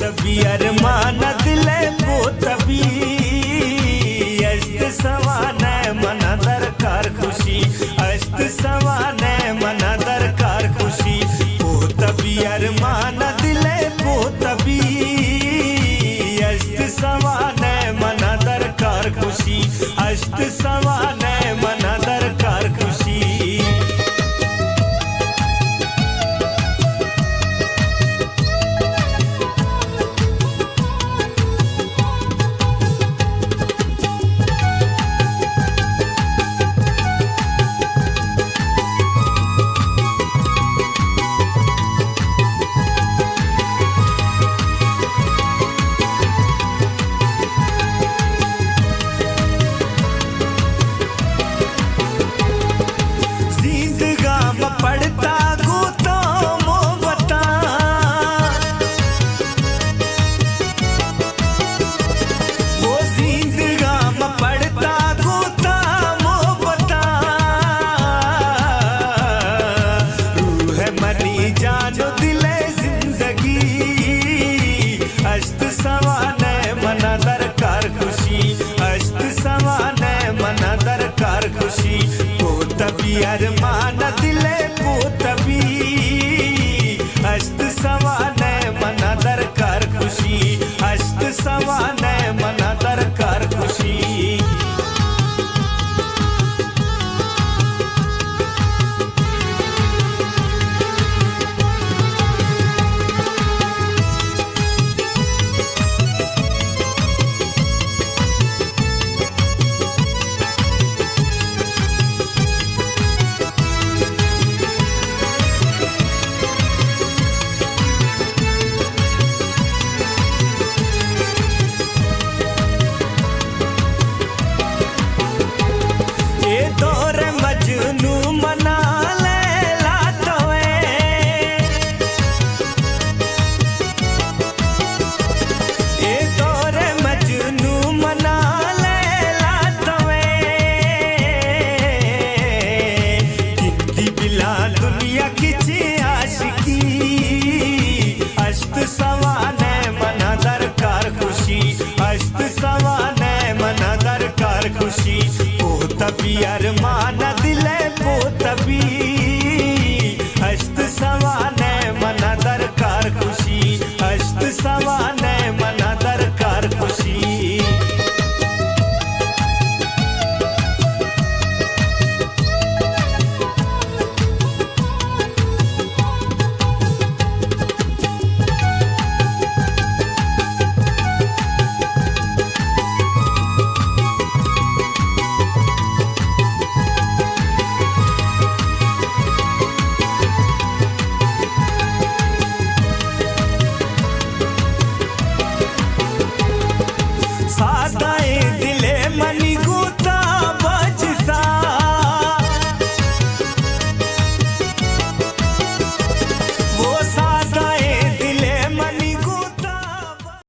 تبی ارمان دل ءِ پوتبی، اشت سوانہ من درکار خوشی، اشت سوانہ من درکار خوشی، پوتبی ارمان دل ءِ پوتبی، اشت سوانہ من درکار خوشی، اشت سوانہ من درکار خوشی۔ زندگاں ما پڑتا گوں تو محبتاں، او زندگاں ما پڑتا گوں تو محبتاں، روح منی جان و دل ءِ زندگی، اشت سوانہ من درکار خوشی، اشت سوانہ من درکار خوشی، پوتبی ارمان دل ءِ پوتبی، اشت سوانہ من درکار خوشی، اشت سوانہ من درکار خوشی۔ اے دور مجنوں منا لیلا تو ئے، اے دور مجنوں منا لیلا تو ئے، گندی بلا دنیا کچے عاشقی، اشت سوانہ من درکار خوشی، اشت سوانہ من درکار خوشی، پوتبی ارمان